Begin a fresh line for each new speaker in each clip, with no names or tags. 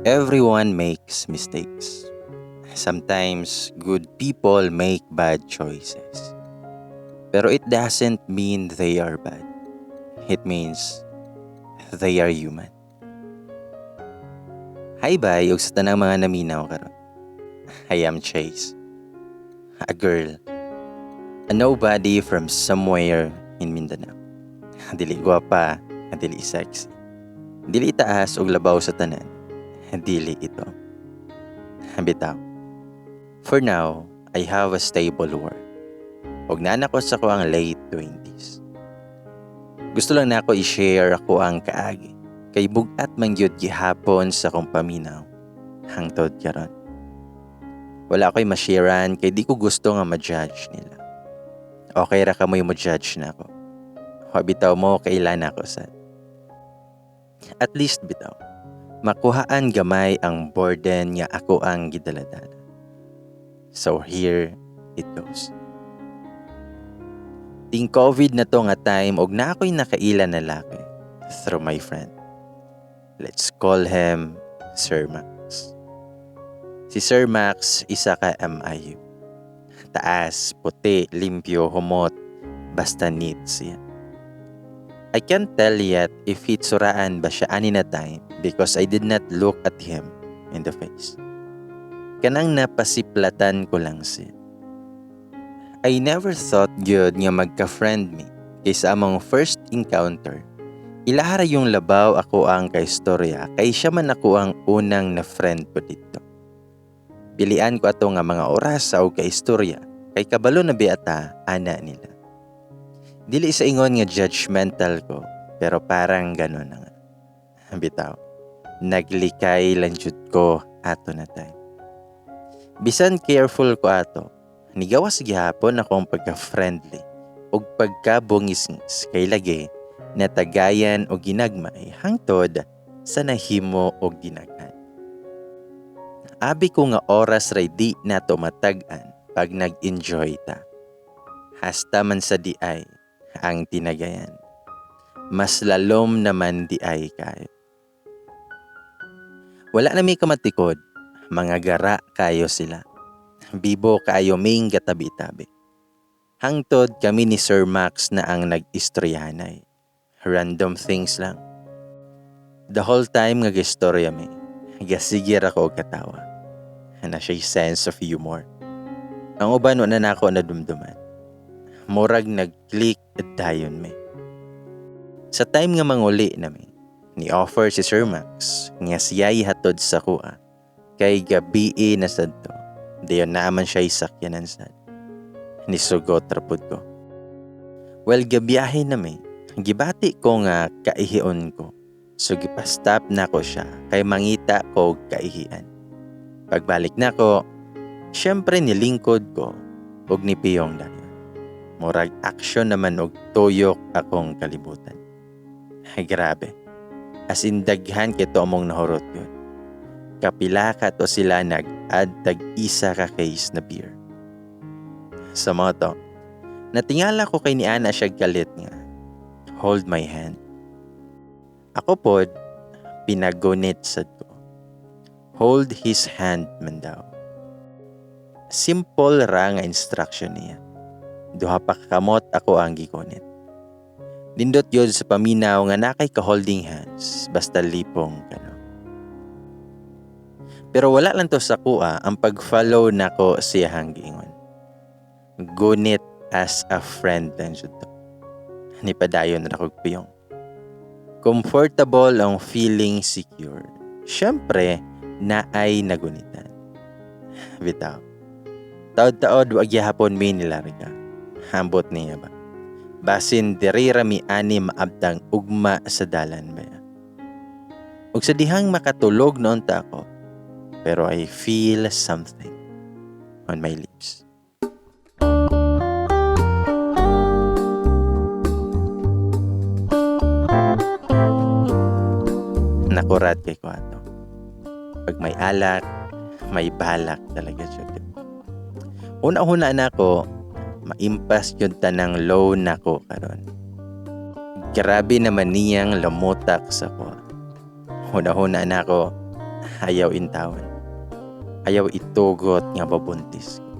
Everyone makes mistakes. Sometimes good people make bad choices. Pero it doesn't mean they are bad. It means they are human. Hi bye, ug sa tanang mga naminaw karon. I am Chase. A girl. A nobody from somewhere in Mindanao. Dili gwapa, dili sexy. Dili taas og labaw sa tanan. Dili ito. Bitaw. For now, I have a stable work. Og naa na ko sa akoang late 20s. Gusto lang nako i-share akoang kaagi. Kay bugat man gyud gihapon sa akong paminaw hangtod karon. Wala ko'y ma-sharean kay di ko gusto nga ma-judge nila. Okay ra kamoy mo judge nako. Wa bitaw mo kaila nako sad. At least bitaw, makuhaan gamay ang burden nga ako ang gidaladala. So here it goes. Ting COVID na to nga time og naa ko'y nakaila na laki through my friend. Let's call him Sir Max. Si Sir Max, isa ka MIU. Taas, puti, limpyo, humot, basta neat siya. I can't tell yet if hitsuraan ba siya ani na time because I did not look at him in the face. Kanang napasiplatan ko lang siya. I never thought gyud nga magka-friend mi kay sa among first encounter, ilahara yung labaw akoang kaistorya kay siya man akoang unang na friend ko dito. Pilian ko ato nga mga oras sa og kaistorya kay kabalo na biata ana nila. Dili sa ingon nga judgmental ko, pero parang gano'n na nga. Bitaw, naglikay lang jud ko ato na time. Bisan careful ko ato, nigawas gihapon akong pagka-friendly ug pagkabungis-ngis kay lagi natagayan og ginagmay hangtod sa nahimo og ginaghan. Abi ko nga oras ray di nato matag-an pag nag-enjoy ta. Hasta man sa diay ang tinagayan. Mas lalom naman diay kayo. Wala na mi kamatikod, mga gara kayo sila. Bibo kaayo ming gatabi-tabi. Hangtod kami ni Sir Max na ang nag-istoryahanay. Random things lang. The whole time nga gistorya mi, gasigir ako og katawa. Na siya'y sense of humor. Ang uban wala na nako nadumduman. Murag nag-click dayon mi. Sa time nga manguli nami, ni offer si Sir Max nga siya'y hatod sa kuha kay gabii na sad to. Dayon naaman siya'y sakyanan sad. Nisugot ra pud ko. Well, gabiyahe nami, gibati ko nga kaihion ko. So gipastop nako siya kay mangita ko og kaihian. Pagbalik nako, syempre nilingkod ko og nipiyong dayon. Murag action naman og tuyok akong kalibutan. Ay, grabe. As in daghan kay to among nahurot yun. Kapila ka to sila nag-add tag isa ka case na beer. Sa moto, natingala ko kay ni Ana siya galit nga, "Hold my hand." Ako pod, pinagunit sad ko. Hold his hand man daw. Simple ra nga instruction niya. Duha pa kamot ako ang gigunit. Nindot yun sa paminaw nga nakay ka holding hands basta lipong kano. Pero wala lang to sa kuha ang pag-follow nako siyahang giingon. Gunit as a friend lang jud to. Ni padayon ra kog piyong. Comfortable ang feeling secure. Syempre, naay nagunitan. Bitaw. Taod-taod wa gihapon mi nilarga. Hambot niya ba. Basin diri ra mi ani maabtang ugma sa dalan ba. Ug sa dihang makatulog noon ta ako, pero I feel something on my lips. Nakurat kay ko ato. Pag may alak, may balak talaga siya. Una-una na ako, maimpas yun tanang low nako karon. Grabe naman niyang lamutak sa ko. Una-una na ako, Ayaw intawon. Ayaw itugot nga mabuntis ko.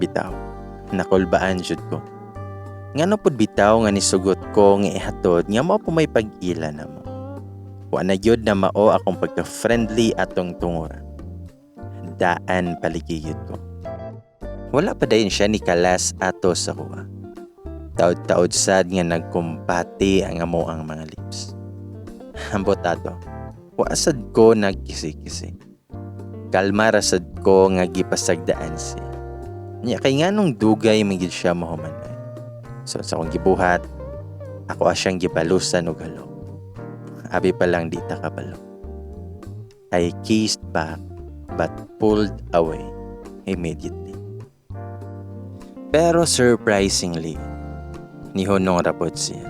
Bitaw, nakulbaan jud ko. Ngano pud bitaw nga nisugot ko nga ihatod nga mao po may pag-ila na mo? Wa na gyud na mao akong pagka-friendly atong tungura. Daan paligid ko. Wala pa dayon siya ni kalas ato sa kuha. Taod-taod sad nga nagkumpati ang amo ang mga lips. Ambot ato, wa sad ko nagkisi-kisi. Kalma ra sad ko nga gipasagdaan siya. Nya kay nganong dugay man gid siya mahuman. So sa akong gibuhat, ako siyang gibalusan og halok. Abi pa lang di ta kabalo. I kissed back but pulled away immediately. Pero surprisingly, nihunong ra pod siya.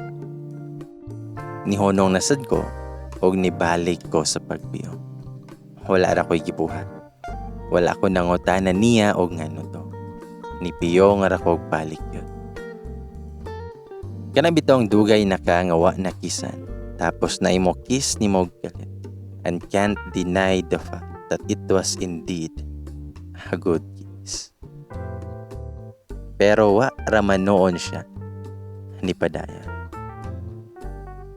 Nihunong na sad ko og nibalik ko sa pagpiyong. Wala ra ko'y gibuhat. Wala ko nangutana niya og ngano to. Nipiyong ra ko og balik yun. Kana bitong dugay na ka nga wa nakisan. Tapos na imo kiss ni mo kalit and can't deny the fact that it was indeed a good kiss. Pero wa raman noon siya ni padayon.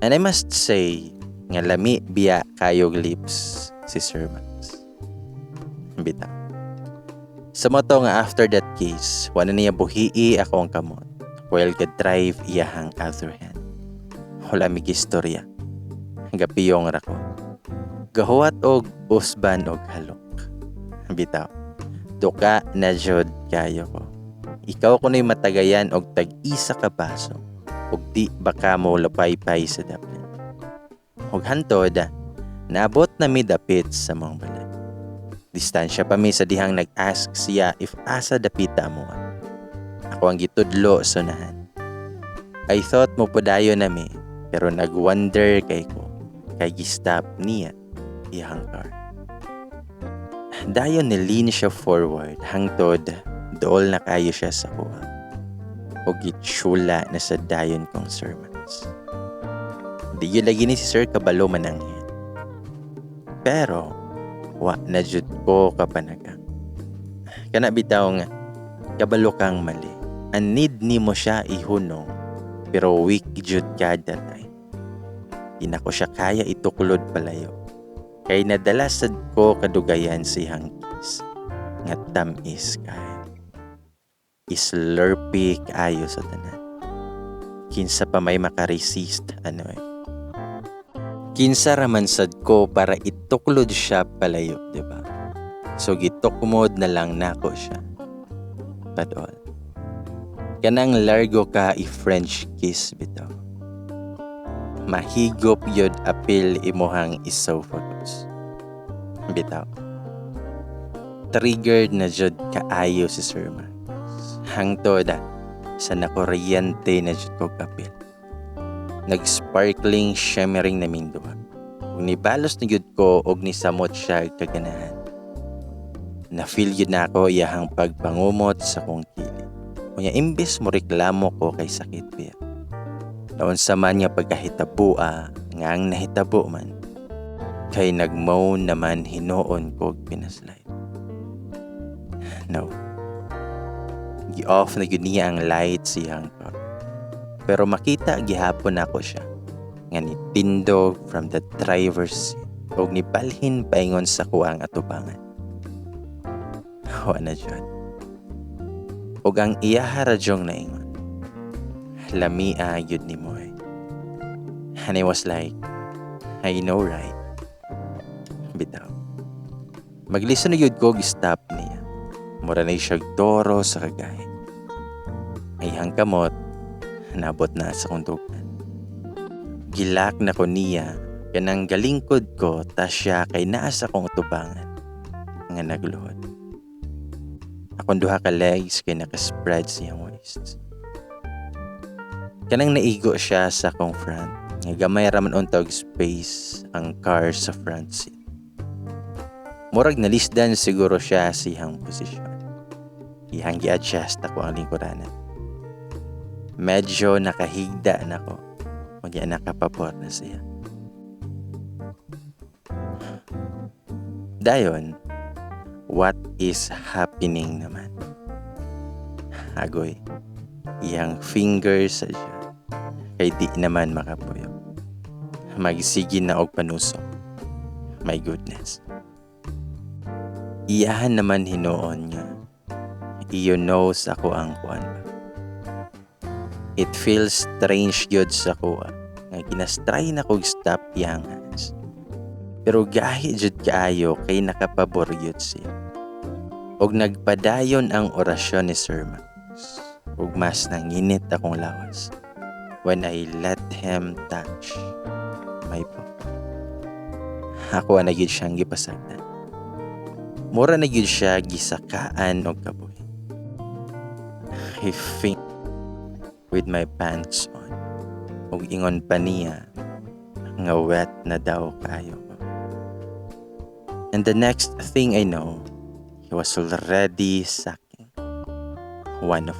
And I must say nga lami biya kayog lips si Sir Max. Bitaw. Sa mao to nga after that kiss, wala niya buhii ako ang kamot while ga-drive iyahang other hand. Wala mi gistorya. Gapiyong ra ko. Gahuwat og usban og halok. Bitaw. Duka na jud kayo ko. Ikaw kuno'y matagayan og tag-isa ka baso ug di baka mo lapaypay sa daplin. Ug hantod, naabot na mi dapit sa among balay. Distansya pa mi sa dihang nag-ask siya if asa dapita mo. Ako ang gitudlo sa unahan. I thought mo padayon na mi, pero nag-wonder kay ko kay gi-stop niya iyang car. Dayon ni lean siya forward hangtod dool na kayo siya sa kuha. O gitsula na sa dayon kong sermons. Di yun lagi ni si Sir kabalo mananghid. Pero, wa na jud ko kapanagang. Kana bitaw nga, kabalo kang mali. And need nimo siya ihunong, pero weak jud ka that time. Di na ko siya kaya ituklod palayo. Kay nadala sad ko kadugayan sa iyang kiss. Nga tamis kaayo. Slurpy kaayo sa tanan. Kinsa pa may makaresist ano eh. Kinsa raman sad ko para ituklod siya palayo, di ba? So gitukmod na lang nako siya. Padol. Kanang largo ka i-French kiss bitaw. Mahigop yod apil imuhang esophagus. Bitaw. Triggered na jud kaayo si Sir Max. Hangtod sa nakuryente na jud ko kapil. Nag-sparkling shimmering na ming duha. Ug nibalos na gyud ko og nisamot siya kaganahan. Na-feel gyud na ako iyahang pagpangumot sa kong kilid. Unya imbes mo reklamo ko kay sakit biya. Naunsa man nga pagkahitaboa nga ang nahitabo man kay nagmoan naman hinuon ko og pinaslide. No. Gi-off na gyud niya ang light sa iyang car. Pero makita gihapon nako siya nga nitindog from the driver's seat ug nibalhin paingon sa kuang atubangan. Wa na jud. Ug ang iyaha radyong naingon, "Lamia gyud nimo eh." And I was like, "I know, right?" Bitaw. Maglison na gyud ko stop niya. Mura na siya toro sa kagahi. Ay kamot, nabot na sa kong dughan. Gilak na ko niya, kanang galingkod ko ta siya kay naa sa kong utubangan nga nagluhod. Akong duha ka legs kay nakaspread sa iyang waist. Kanang naigo siya sa akong front, nga gamay ra man unta og space ang car sa front seat. Murag nalisdan siguro siya sa iyang posisyon. Iyang gi-adjust ako ang lingkuranan. Medyo nakahigda na ko. Unya nakapabor na siya. Dayon, what is happening naman? Agoy, iyang fingers sa siya. Kay di naman makapuyo. Magsige na og panusok. My goodness. Iyahan naman hinuon nga. Iyo knows ako ang kuan ba. It feels strange gyud sa kuha nga ginastry na kog stop iyang hands. Pero gahi jud kaayo kay nakapabor gyud siya. Og nagpadayon ang orasyon ni Sir Max. Ug mas nanginit akong lawas when I let him touch my paw. Ako na gyud siyang gipasagdan. Mura na gyud siya gisakaan og kabuhi. He think with my pants on. Ug ingon pa niya nga wet na daw kayo ko. And the next thing I know, he was already sucking one of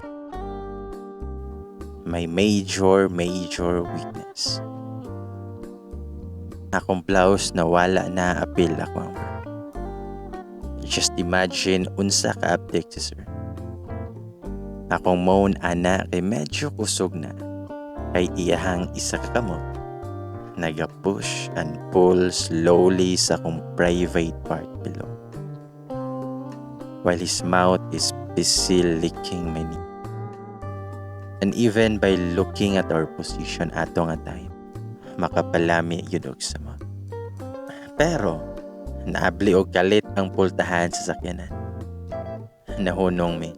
my major, major weakness. Akong blouse nawala na apil ako ang bra. Just imagine unsa ka abtik si sir. Akong moan ana kay medyo kusog na kay iyahang isa ka kamot naga-push and pull slowly sa akong private part below, while his mouth is busy licking my knee. And even by looking at our position ato nga time, makapalami gyud og sama. Pero naabli og kalit ang pultahan sa sakyanan. Nahunong mi.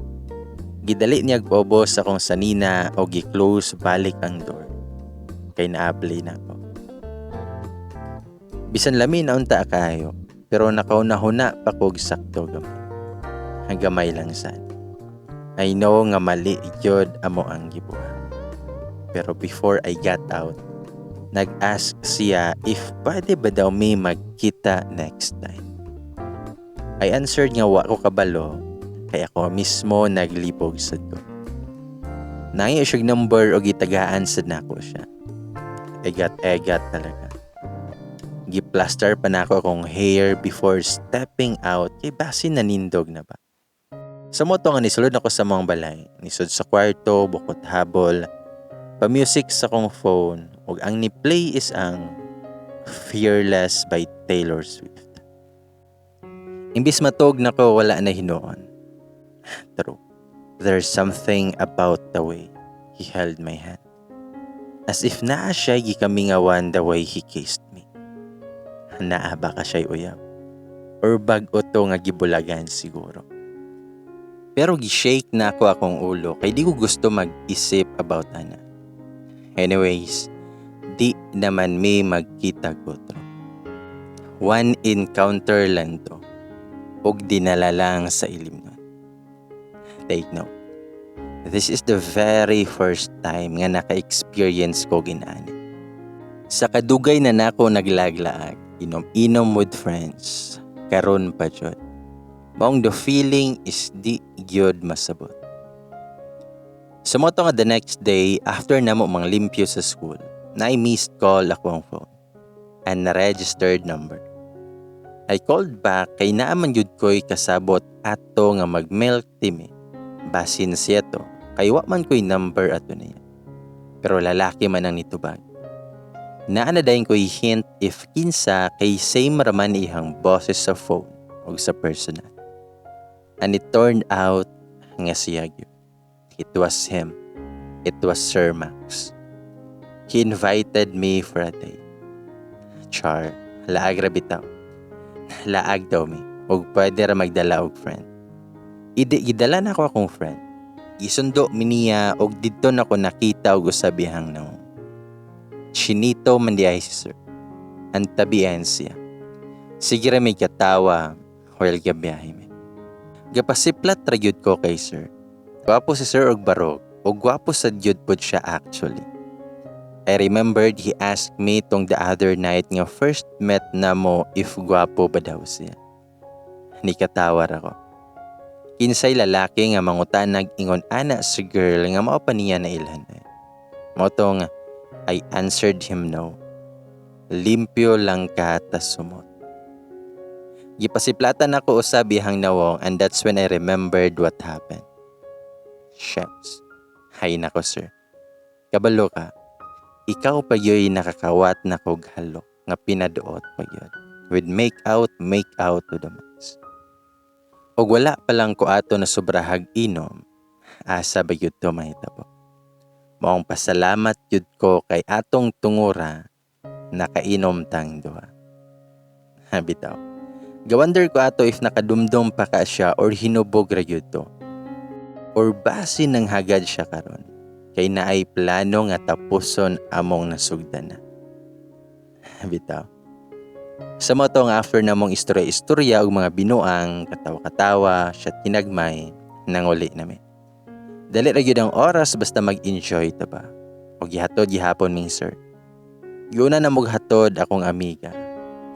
Gidali niya obos akong sanina o gi-close balik ang door. Kay naabli na ako. Bisan lami na unta kayo, pero nakauna-huna pa kog sakto gamay. Gamay lang sad. I know nga mali gyud amo ang gibuhat. Pero before I got out, nag-ask siya if pwede ba daw mi magkita next time. I answered nga wa ko kabalo kay ako mismo naglibog sa to. Nangyo siya number o gitagaan sad nako siya. Egat-egat talaga. Giplaster pa nako akong hair before stepping out kay basin nanindog na ba. Sa mao to nga nisulod ako sa mga balay, nisud sa kwarto, bukot habol, pa-music sa akong phone, ug ang ni-play is ang Fearless by Taylor Swift. Imbis matog nako, wala na hinuon. True. There's something about the way he held my hand. As if naa siya gikamingawan the way he kissed me. Naa ba ka siya'y uyab? Or bag-o to nga gibulagan siguro. Pero gi-shake na ako akong ulo kay di ko gusto mag-isip about ana. Anyways, di naman mi magkita gotro. One encounter lang to. Ug dinala lang sa ilimnon. Take note. This is the very first time nga naka-experience ko ginani. Sa kadugay na nako naglaglaag, inom-inom with friends, karon pa jud. Maong the feeling is di gyud masabot. Sa mao to nga the next day, after namo manglimpyo sa school, na missed call ako ang phone. Unregistered number. I called back kay naa man gyud ko'y kasabot ato nga mag-milk tea mi. Basin siya to, kay wa man ko'y number ato niya. Pero lalaki man ang nitubag. Naa na dayon ko'y hint if kinsa kay same raman ihang boses sa phone o sa personal. And it turned out nga siya gyud. It was him. It was Sir Max. He invited me for a date. Char, laag ra bitaw. Laag daw mi. Og pwede ra magdala og friend. Idi gidala na ako akong friend. Gisundo mi niya og didto na ko nakita og usabihang nawong. Chinito man diay si sir. Antabian siya. Sige ra may katawa while gabiyahe mi. Gapasiplat ra gyud ko kay sir. Gwapo si sir og barog og gwapo sad gyud pud siya actually. I remembered he asked me tong the other night nga first met na mo if gwapo ba daw siya. Nikatawar ako. Kinsay lalaki nga mangutanag ingon ana sa girl nga mao pa niya na ilhan. Mao tong I answered him no. Limpyo lang ka tas sumot. Gipasiplatan ako usab iyang nawong and that's when I remembered what happened. Shucks. Hay nako, sir. Kabalo ka, ikaw pa gyuy nakakawat na kog halok nga pinaduot pa gyud. With make out to the max. Og wala pa lang ko ato na sobrahag inom, asa ba gyud to mahitabo? Maong pasalamat gyud ko kay atong tungura nakainom tang duha. Ha, bitaw. Gawonder ko ato if nakadumdum pa ka siya or hinubog ra gyud to. Or basi nang hagad siya karon kay naay plano nga tapuson among nasugdan na. Bitaw. Sa mao to nga after namong istorya-istorya ug mga binuang, katawa-katawa, shot kinagmay, nanguli nami. Dali ra gyud ang oras basta mag-enjoy ta ba. Og gihatod gihapon ming sir. Giuna na moghatod akong amiga.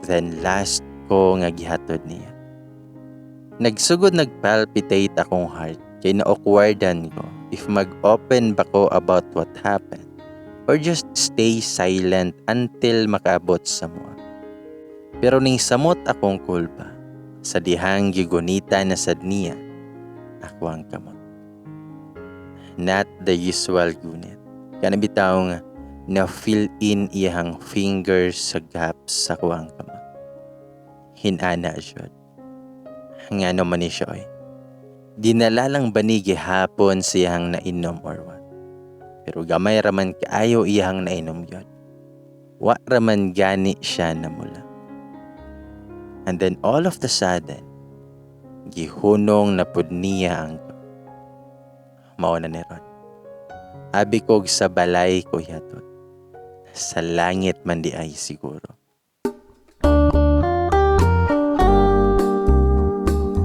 Then last ko nga gihatod niya. Nagsugod nagpalpitate akong heart kay na-awkwardan ko if mag-open ba ko about what happened or just stay silent until makaabot sa mua. Pero ning samot akong kulpa sa dihang gigunita na sad niya ako ang kamot. Not the usual gunit. Kana bitaw nga na fill in iyang fingers sa gaps sa kuang kamot. Hinana jud. Ngano man ni siya oy. Dinala lang ba ni gihapon siyang nainom or what? Pero gamay raman kaayo iyang nainom gyud. Wa raman gani siya namula. And then all of the sudden, gihunong na pud niya ang mao na ni ron. Abi kog sa balay ko hihatod. Sa langit man di ay siguro.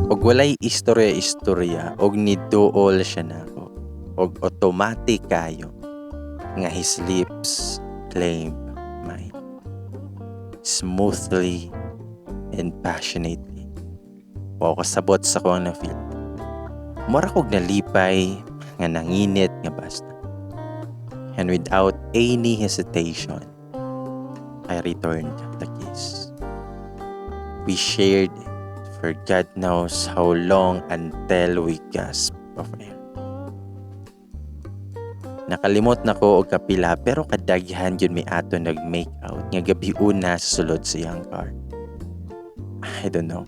Og walay istorya-istorya og niduol siya nako. Og automatic kayo nga his lips claim mine. Smoothly and passionately. Wa ko kasabot sa kuang na feel. Mura kog nalipay nga nanginit nga basta. And without any hesitation, I returned the kiss. We shared it for God knows how long until we gasped of air. Nakalimot na ko og kapila pero kadaghan yun may ato nag-make out nga gabi una sa sulod sa iyang car. I don't know.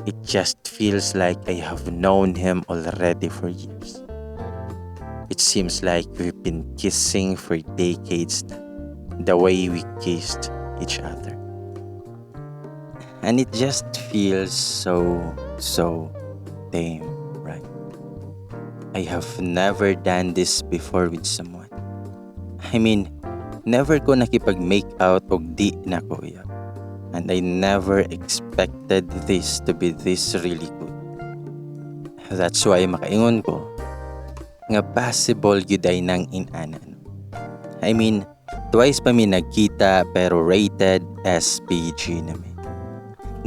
It just feels like I have known him already for years. It seems like we've been kissing for decades now, the way we kissed each other. And it just feels so, so damn right. I have never done this before with someone. I mean, never ko nakipag-make out og di na ko uyab. And I never expected this to be this really good. That's why makaingon ko nga possible gyud ay nang inana. I mean, twice pa mi nagkita pero rated SPG na mi.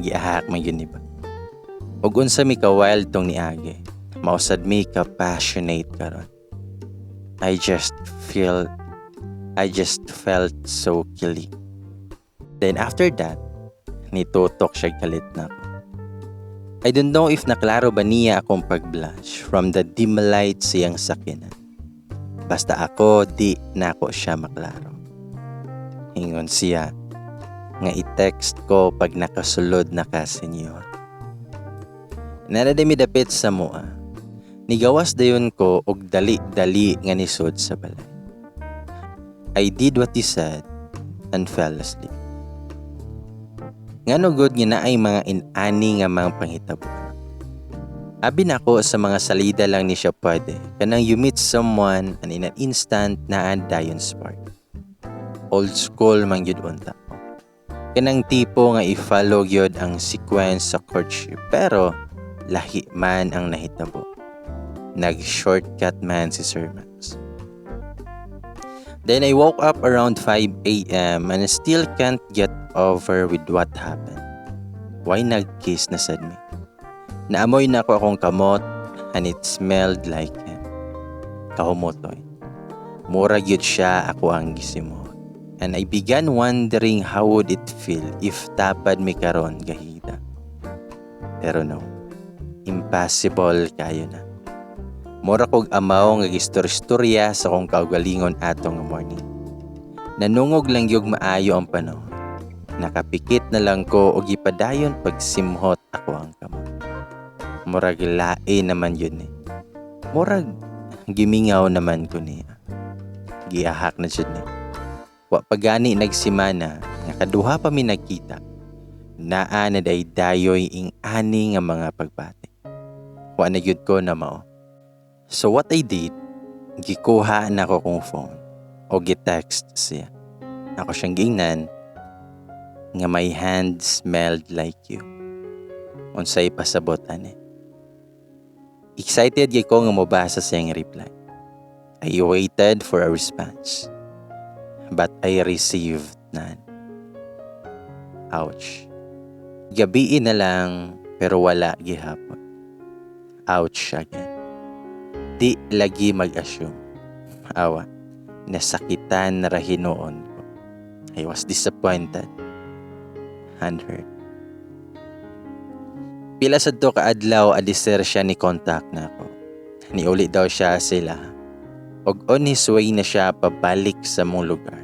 Giahak man yun ba? Ug unsa mi ka wild tong niagi. Mausad mi ka passionate karon. I just felt so kilig. Then after that, nitutok siya kalit na ako. I don't know if naklaro ba niya akong pag-blush from the dim light siyang sakinan. Basta ako, di nako siya maklaro. Ingon siya nga i-text ko pag nakasulod na ka sa inyo. Naa na mi dapit sa mua. Nigawas dayon ko og dali-dali nga nisod sa balay. I did what he said and fell asleep. Ngano gud nga naay mga inani nga mga panghitabo? Abi nako sa mga salida lang ni siya pwede. Kanang you meet someone and in an instant naa dayon spark. Old school man gyud unta ko. Kanang tipo nga i-follow gyud ang sequence sa courtship pero lahi man ang nahitabo. Nag-shortcut man si Sir Max. Then I woke up around 5 a.m. and I still can't get over with what happened. Why nag-kiss na sad mi? Naamoy na ako akong kamot and it smelled like him. Kahumutoy. Mura gyud siya ako ang gisimot. And I began wondering how would it feel if tapad mi karon gahida. Pero no, impossible kayo na. Mura kog amaw nga gistorya sa akong kaugalingon ato nga morning. Nanungog lang gyud maayo ang panahon. Nakapikit na lang ko og gipadayon pagsimhot ako ang kamot. Murag lain naman yun eh. Murag gimingaw naman ko niya. Giahak na jud ni. Wa pa gani nagsimana nga kaduha pa mi nagkita. Naa na day dayoy ing ani nga mga pagbati. Wa na gyud ko na mao. So what I did, gikuha na ko kong phone o gi-text siya. Ako siyang giingnan nga "My hand smelled like you. Unsay pasabot ani?" Excited gyud ko nga mobasa sa iyang reply. I waited for a response. But I received none. Ouch. Gabii na lang pero wala gihapon. Ouch again. Di lagi mag-assume. Awa, nasakitan na ra hinuon ko. I was disappointed and hurt. Pila sad to kaadlaw adiser siya ni contact na ako. Niuli daw siya sila. Og on his way na siya pabalik sa mong lugar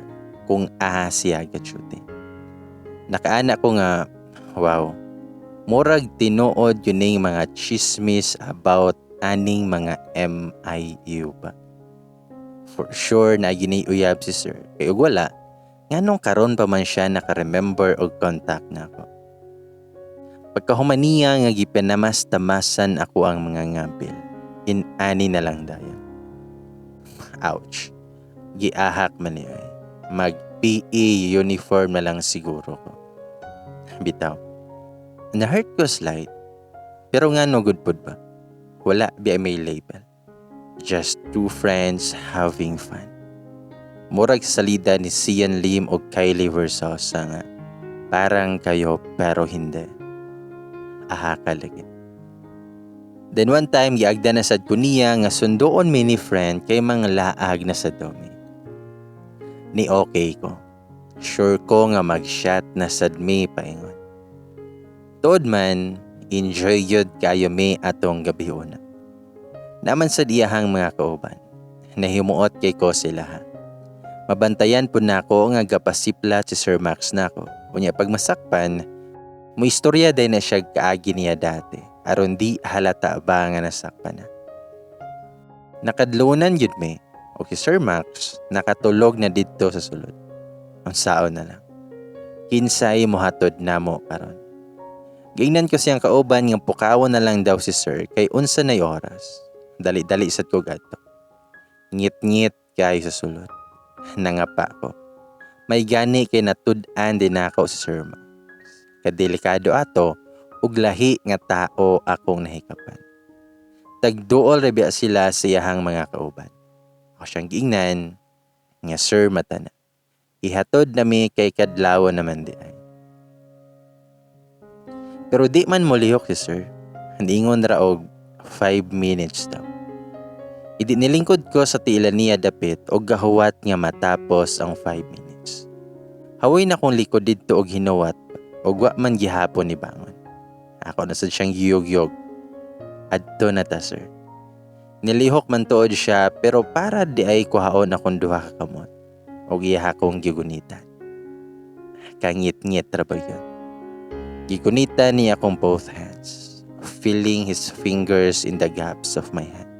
kung aha siya ga-duty. Nakaana ko nga, wow, murag tinuod yun ning mga chismis about aning mga MIU ba. For sure na gini uyab si sir. Kay ug wala, nganong karon pa man siya naka-remember og contact na ako? Pagkahuman niya nga gipinamas-tamasan ako ang mga ngabil, in-ani na lang dayon. Ouch. Giahak man niya eh. Mag PE uniform na lang siguro ko. Bitaw. Na-hurt ko slight. Pero nga no good pod ba? Wala biya may label. Just two friends having fun. Murag salida ni Xian Lim og Kylie Verzosa nga parang kayo pero hindi. Aha ka lagi. Then one time, giagda na sad ko niya nga sunduon mi ni friend kay mga laag na sa domi. Ni okay ko. Sure ko nga mag-shot na sad mi paingon. Tuod man, enjoy yun kayo mi atong gabi una. Naman sa diyahang mga kauban. Nahimuot kay ko sila ha. Mabantayan po nako nga gapasipla si Sir Max nako. Unya pag masakpan, mo istorya din na siya kaagi niya dati. Aron di halata ba nga nasakpan na. Nakadlunan yun mi. O si Sir Max nakatulog na didto sa sulod. Unsaon na lang? Kinsay mohatod namo karon? Giingnan ko siyang kauban nga pukawon na lang daw si Sir kay unsa nay oras. Dali-dali sad ko gadto. Ngit-ngit kay sa sulod. Nangapa ko. May gani kay natud-an din nako si Sir Max. Kadelikado ato ug lahi nga tao akong nahikapan. Tagduol ra biya sila sa iyahang mga kauban. Ako siyang giingnan nga, "Sir, mata na. Ihatod nami kay kadlawon naman di ay." Pero di man molihok si sir. Niingon ra og 5 minutes daw. Idi nilingkod ko sa tiila niya dapit og gahuwat nga matapos ang 5 minutes. Hawoy na kong likod didto og hinuwat og wa man gihapon ni bangon. Ako na sad siyang giyugyog. "Adto na ta, sir." Nilihok man tuod siya pero para di ay kuhaon akong duha ka kamot og iya akong gigunitan. Kangit-ngit ra ba yun? Gigunitan niya akong both hands, feeling his fingers in the gaps of my hand.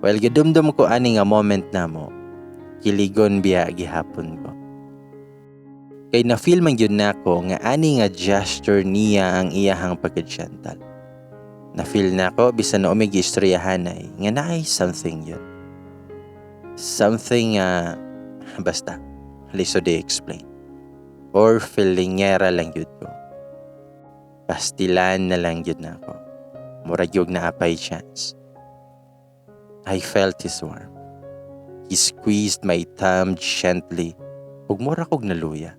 While gadumdum ko ani nga moment namo, kiligon biya gihapon ko. Kay na-feel man gyud nako nga ani nga gesture niya ang iyahang pagka-gentle. Na-feel nako bisan na umig istoryahanay nga naay something yun. Something nga basta lisod i-explain. Or feelingera lang yun ko. Pastilan na lang yun nako. Murag yung naapay chance. I felt his warmth. He squeezed my thumb gently ug mura kog naluya.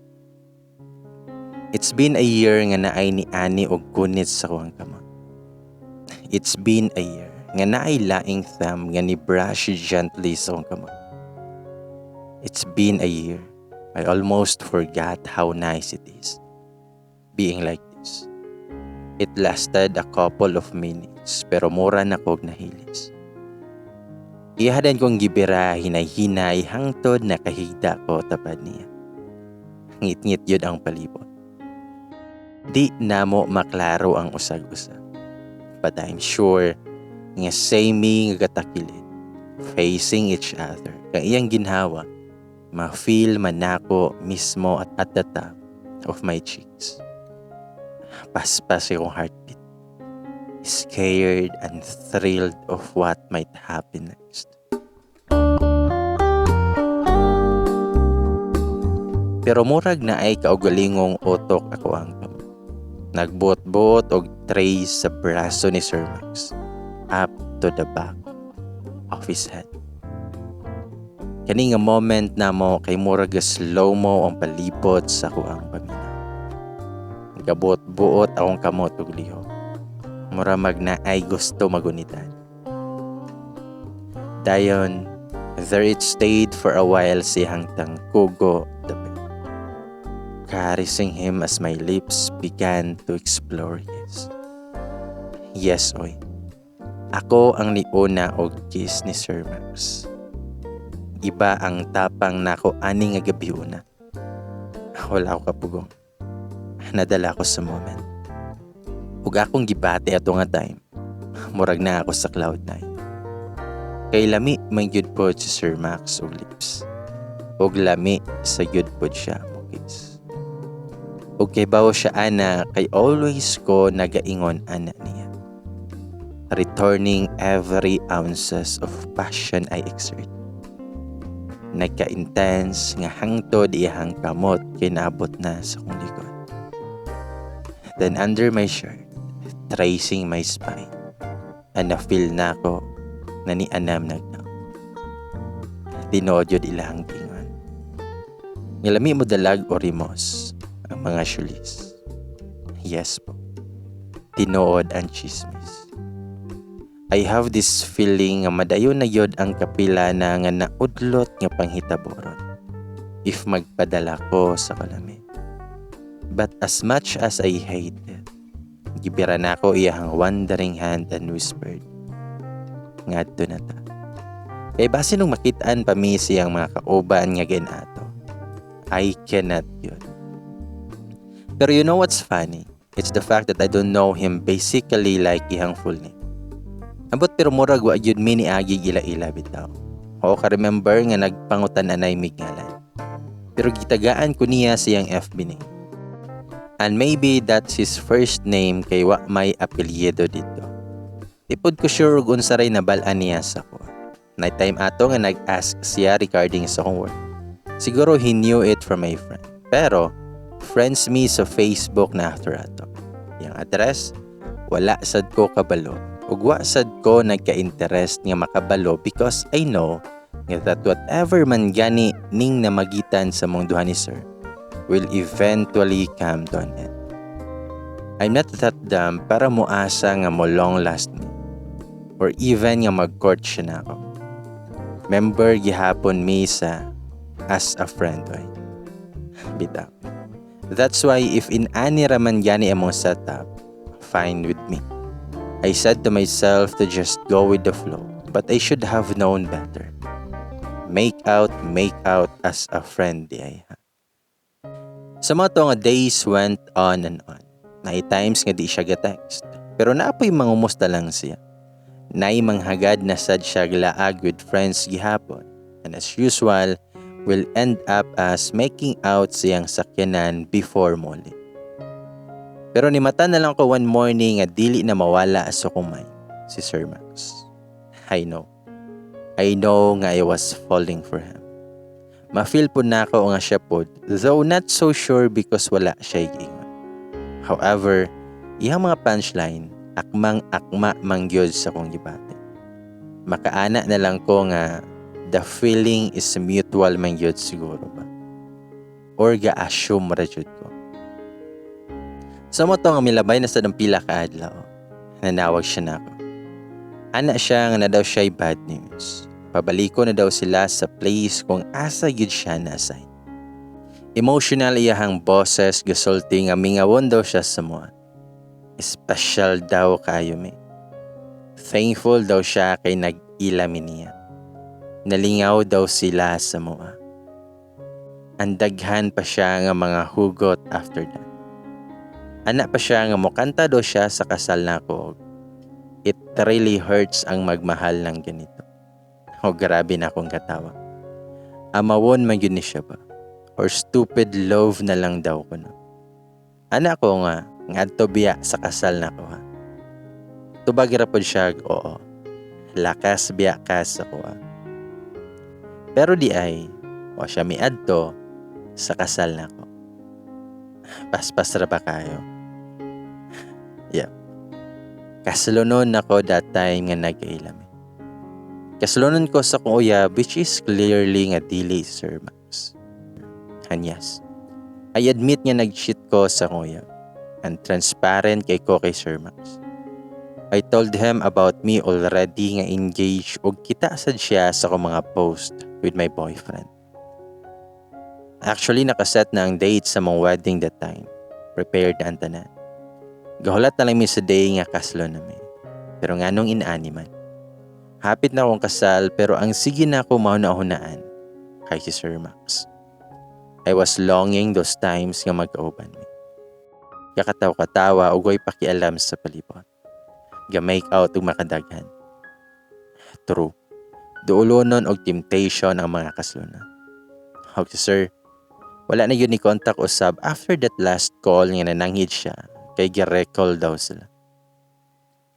It's been a year nga naay ni ani og gunit sa kuwang kamot. It's been a year nga naay laing thumb nga ni brush gently sa kuwang kamot. It's been a year. I almost forgot how nice it is being like this. It lasted a couple of minutes, pero mura na kog nahilis. Iya din kong gibira hinay-hinay hangtod nakahigda ko tapad niya. Ngit-ngit yun ang palibot. Di namo maklaro ang usag-usa. But I'm sure nga same mi nga katakilid, facing each other. Kang iyang ginhawa, ma-feel man nako mismo at the top of my cheeks. Paspas akong heartbeat. Scared and thrilled of what might happen next. Pero murag naay kaugalingong utok akoang kamot. Nagbuot-buot og trace sa braso ni Sir Max up to the back of his head. Kani nga moment namo kay murag slow mo ang palibot sa akoang paminaw. Nagabuot-buot akong kamot og lihok. Mura mag naay gusto magunitan. Dayon, there it stayed for a while siyang tangkugo the bed, caressing him as my lips began to explore his. Yes, oy. Ako ang niuna og kiss ni Sir Max. Iba ang tapang nako ani nga gabi una. Wala ako kapugong. Nadala ko sa moment. Ug akong gibati ato nga time, murag na ako sa cloud nine. Kay lami man gyud pod si Sir Max og lips. Ug lami sa gyud pod siya mo kiss. Ug kay bawo siya ana, kay always ko nagaingon ana niya. Returning every ounces of passion I exert. Nagka-intense nga hangtod iyahang kamot kay naabot na sa kong likod. Then under my shirt, tracing my spine, and na-feel na ako na ni anam nagnaw. Tinuod yun ilahang gingon. Ngilami mo dalag o rimos ang mga syulis. Yes po. Tinuod ang chismis. I have this feeling nga madayon na yod ang kapila na nga naudlot nga panghitaboron if magpadala ko sa kalami. But as much as I hate it, gibira na ako iyahang wandering hand and whispered, "Ngadto na ta." Kay base nung makitaan pa mi siyang mga kauban nga ginato. I cannot yun. Pero you know what's funny? It's the fact that I don't know him basically, like iyang full name. Ambot, pero murag wa gyud mi niagi ila-ila bitaw. Oo, ka-remember nga nagpangutan anay mig ngalan. Pero gitagaan ko niya siyang FB name. And maybe that's his first name kay wa may apelyido dito. Di pod ko sure ug unsa ray nabal-an niya sa ko. Night time ato nga nag-ask siya regarding sa akong work. Siguro he knew it from my friend. Pero friends me sa Facebook na after ato. Yang address, wala sad ko kabalo. Ug wa sad ko nagka-interest nga makabalo because I know nga that whatever man gani ning namagitan sa mong duha ni sir will eventually come to an end. I'm not that dumb para moasa nga mo long last me or even nga mag-court siya na ako. Member gihapon mi sa as a friend oy. Bitaw. That's why if in ani raman gani among setup, fine with me. I said to myself to just go with the flow, but I should have known better. Make out as a friend di ay ha. Sa mga to nga days went on and on. Naay times nga di siya ga-text. Pero naapoy mangumusta lang siya. Naay manghagad na sad siya glaag with friends gihapon. And as usual, will end up as making out siyang sakyanan before moli. Pero nimata na lang ko one morning nga dili na mawala sa akong mind, si Sir Max. I know. I know nga I was falling for him. Ma-feel po na ako nga siya pod, though not so sure because wala siya giingon. However, iyang mga punchline, akmang akma mangyod sa kong gibati. Makaana na lang ko nga the feeling is mutual man gyud siguro ba. Or ga-assume ra jud ko. Sa mo to nga milabay na sa pila ka adlaw, nanawag siya nako. Ana siya nga na daw siya bad news. Pabaliko na daw sila sa place kung asa gyud siya na-assign. Emotional iyahang boses, gasulti nga mingawon daw siya sa mua. Special daw kayo mi. Thankful daw siya kay nag-ila mi niya. Nalingaw daw sila sa mua. And daghan pa siya nga mga hugot after that. Ana pa siya nga mokanta daw siya sa kasal nako. It really hurts ang magmahal ng ganito. O grabe na akong katawa. Amawon man yun ni siya ba? Or stupid love na lang daw ko no. Ana ko nga, ngadto biya sa kasal nako ha. Tubag ra pod siya, oo. Lakas biya ka sa kuha. Pero di ay, wa siya miadto sa kasal nako. Paspas ra ba kayo? Yeah. Kasalonon ako that time nga nag-ailami. Kasalonon ko sa kong uyab, which is clearly nga dili si Sir Max. And yes, I admit nga nag-cheat ko sa akong uyab. And transparent kay ko kay Sir Max. I told him about me already nga engaged og kita sad siya sa akong mga post with my boyfriend. Actually, nakaset na ang date sa among wedding that time. Prepared na ang tanan. Gahulat na lang mi sa day nga kaslo na mi. Pero nganong inaani man. Hapit na akong kasal pero ang sige na ako mahuna-hunaan kay si Sir Max. I was longing those times nga magkauban mi. Kakataw-katawa ug way pakialam sa palibot. Ga-make out ug makadaghan. True. Duulonon og temptation ang mga kaslona. Og si Sir, wala na yun ni contact usab after that last call nga nananghid siya kay gi-recall daw sila.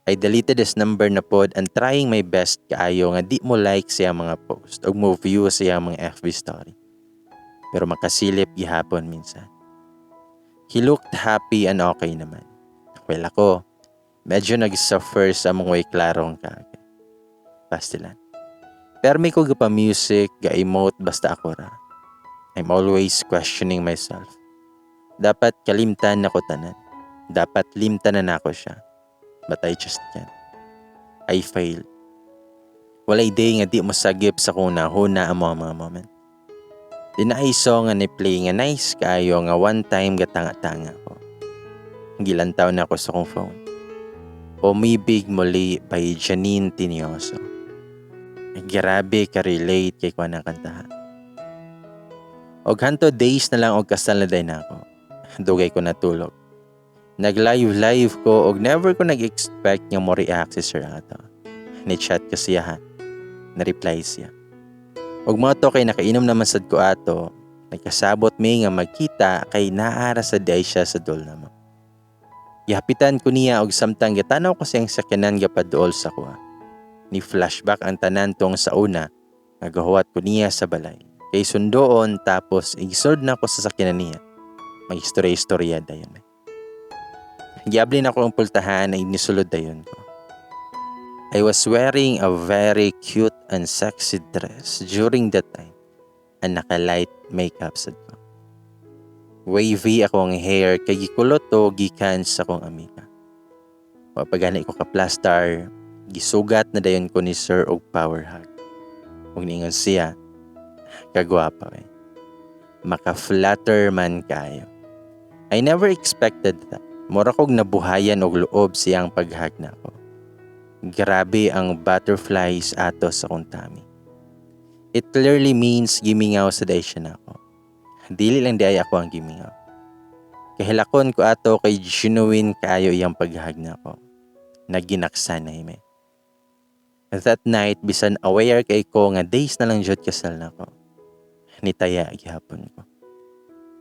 I deleted his number na pod and trying my best kaayo nga di mo like siya mga post o mo view siya mga FB story. Pero makasilip gihapon minsan. He looked happy and okay naman. Well ako, medyo nag-suffer sa among way klarong kaagi. Pastilan. Pero may ko pa music, ga-emote basta ako ra. I'm always questioning myself. Dapat kalimtan nako tanan. Dapat limtan na nako siya. But I just can't. I failed. Walay day nga di mo sagip sa kung nahuna ang mga moment. Di na ay song nga ni play nga nice kayo nga one time gatanga-tanga ko. Gilantaw na ako sa kong phone. Umibig Muli by Janine Tinioso. Grabe ka-relate kay kuan ang kantahan. Og hanto days na lang og kasal na day na ako. Dugay ko natulog. Nag-live live ko og never ko nag-expect nga mo react si Sir ato. Ni-chat ko siya ha. Na-reply siya. Og mo to kay nakainom naman sad ko ato, nagkasabot mi nga magkita kay naara sa day siya sa dol namo. Gihapitan ko niya og samtang gitanaw ko siyang sakyanan gapaduol sa kuha. Ni flashback ang tanan tong sa una nga gahuwat ko niya sa balay. Kay sundoon tapos igsulod na ko sa sakyanan niya. Mag-istorya-istorya dayon. Giabli na ko ang pultahan ay nisulod dayon ko. I was wearing a very cute and sexy dress during that time and naka-light makeup sad ko. Wavy ako ang hair kay gikulot to gikan sa akong amiga. Wa pa gani ko ka-plaster, gisugat na dayon ko ni Sir og power hug. Ug niingon siya, kagwapa eh. Maka-flatter man kayo. I never expected that. Mura kog nabuhayan og loob siyang pag-hug nako. Grabe ang butterflies ato sa kong tummy. It clearly means gimingaw sa day siya nako. Dili lang di ay ako ang gimingaw. Kahilakon ko ato kay genuine kaayo iyang pag-hug nako. Naginaksanay me. That night, bisan aware kay ko nga days na lang jud kasal nako. Nitaya gihapon ko.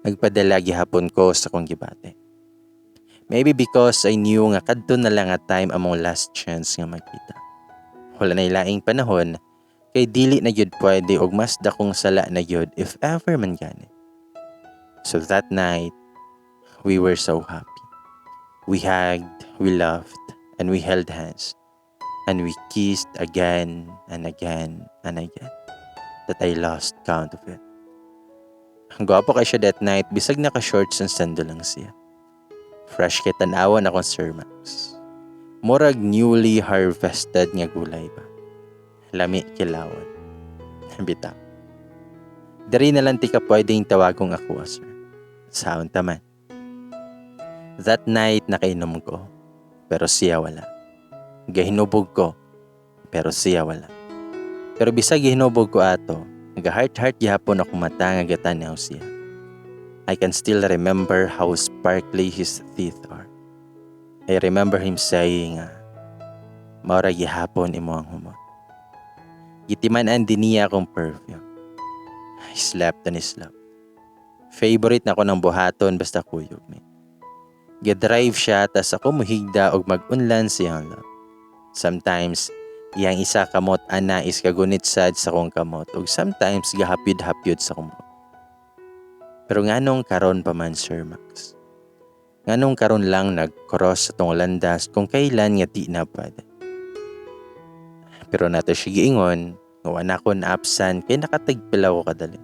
Nagpadala gihapon ko sa kong gibati. Maybe because I knew nga kadto na lang nga time among last chance nga magkita. Wala na laing panahon kay dili na gyud pwede og mas dakong sala na gyud if ever man gani. So that night, we were so happy. We hugged, we laughed, and we held hands. And we kissed again and again and again that I lost count of it. Ang gwapo kay siya that night, bisag naka-shorts and sando lang siya. Fresh kay tan-awan akong Sir Max. Murag newly harvested nga gulay ba. Lami kilawon. Bitaw. Diri na lang ti ka pwedeng tawagong ako, sir. Saon taman. That night nakainom ko. pero siya wala. Gahinubog ko, pero siya wala. Pero bisag gihinubog ko ato, naga-heart-heart gihapon akong mata nga gatanaw siya. I can still remember how sparkly his teeth are. I remember him saying nga, "Mao ra gihapon imo ang humot." Gitiman-an din niya akong perfume. I slept on his lap. Favorite nako nang buhaton basta kuyog mi. Ga-drive siya tas ako muhigda og mag-unlan siyang lap. Sometimes, iyang isa kamot ana is kagunit sad sa akong kamot ug sometimes gahapyod-hapyod sa akong buhok. Pero nganong karon pa man, Sir Max? Nganong karon lang nag-cross sa tong landas kung kailan nga di na pwede? Pero nato siya giingon nga wa na ko naapsan kay nakatagpila ko kadali.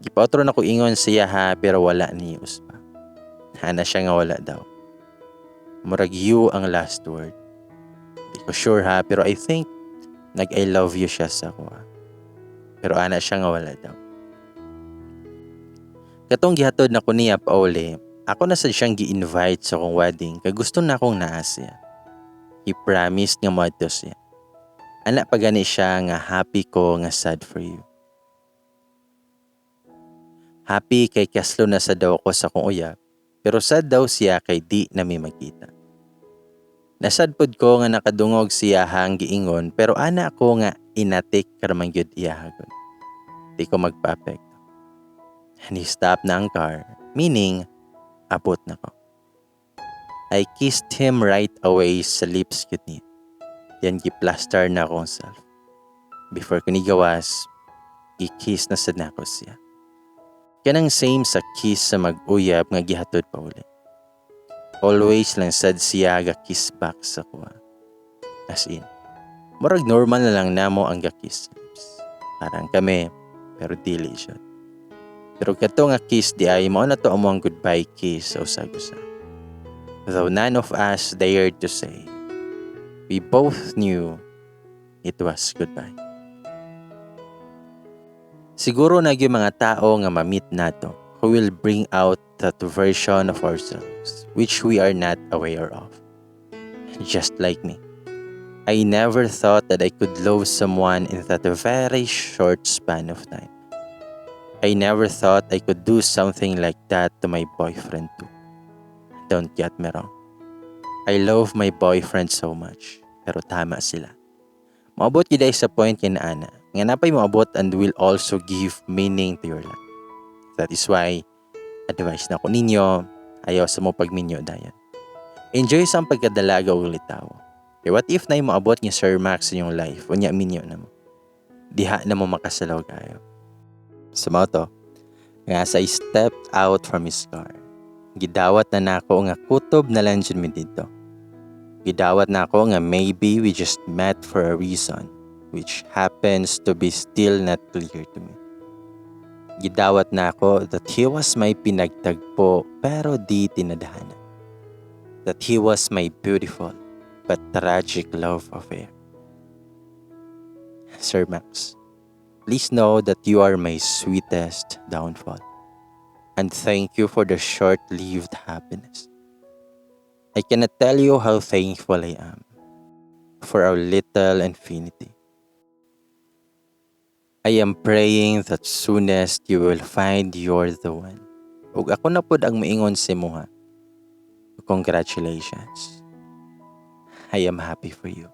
Gipaotro na ko ingon siya ha, pero wala ni uspa. Ana siya nga wala daw. Murag you ang last word. Di ko sure ha, pero I think nag "I love you" siya sa ako. Pero ana siya nga wala daw. Katong gihatod na ko niya pauli, ako na sad siyang gi-invite sa akong wedding kay gusto na akong naa siya. He promised nga moadto siya. Ana pa gani siya nga happy ko nga sad for you. Happy kay kaslo na sa daw ko sa akong uyab, pero sad daw siya kay di na mi magkita. Nasad pod ko nga nakadungog siya hang giingon, pero ana ako nga inatik karaman gyud iyahagod. Di ko magpa-apekto. And he stopped na ang car, meaning abot na ko. I kissed him right away sa lips gyud niya. Then gi-plaster na akong self. Before ko nigawas, gi-kiss na sad nako siya. Kanang same sa kiss sa mag-uyab nga gihatod pa uli. Always lang sad siya ga kiss back sa kuha. As in, murag normal na lang namo ang ga-kiss lips. Parang kami, pero dili siya. Pero kato nga kiss di ay mao na to among goodbye kiss sa usag-usa. Though none of us dared to say, we both knew it was goodbye. Siguro na yung mga tao nga ma-meet nato who will bring out that version of ourselves which we are not aware of. Just like me. I never thought that I could love someone in that very short span of time. I never thought I could do something like that to my boyfriend too. Don't get me wrong. I love my boyfriend so much, pero tama sila. Moabot gyud sa point kina ana, nga napay moabot and will also give meaning to your life. That is why, advice na ko ninyo, ayaw sa mo pagminyo dayon. Enjoy sa ang pagkadalaga og litaw. Kay what if na moabot nga Sir Max sa inyong life, unya minyo na mo? Diha na mo makasalaw kayo. Sa mao to, nga as I stepped out from his car, gidawat na nako nga kutob na lang jud mi dito. Gidawat nako nga maybe we just met for a reason, which happens to be still not clear to me. Gidawat nako that he was my pinagtagpo pero di tinadhana. That he was my beautiful but tragic love affair. Sir Max, please know that you are my sweetest downfall. And thank you for the short-lived happiness. I cannot tell you how thankful I am for our little infinity. I am praying that soonest you will find you're the one. Ug ako na pod ang maingon sa imuha. Congratulations. I am happy for you.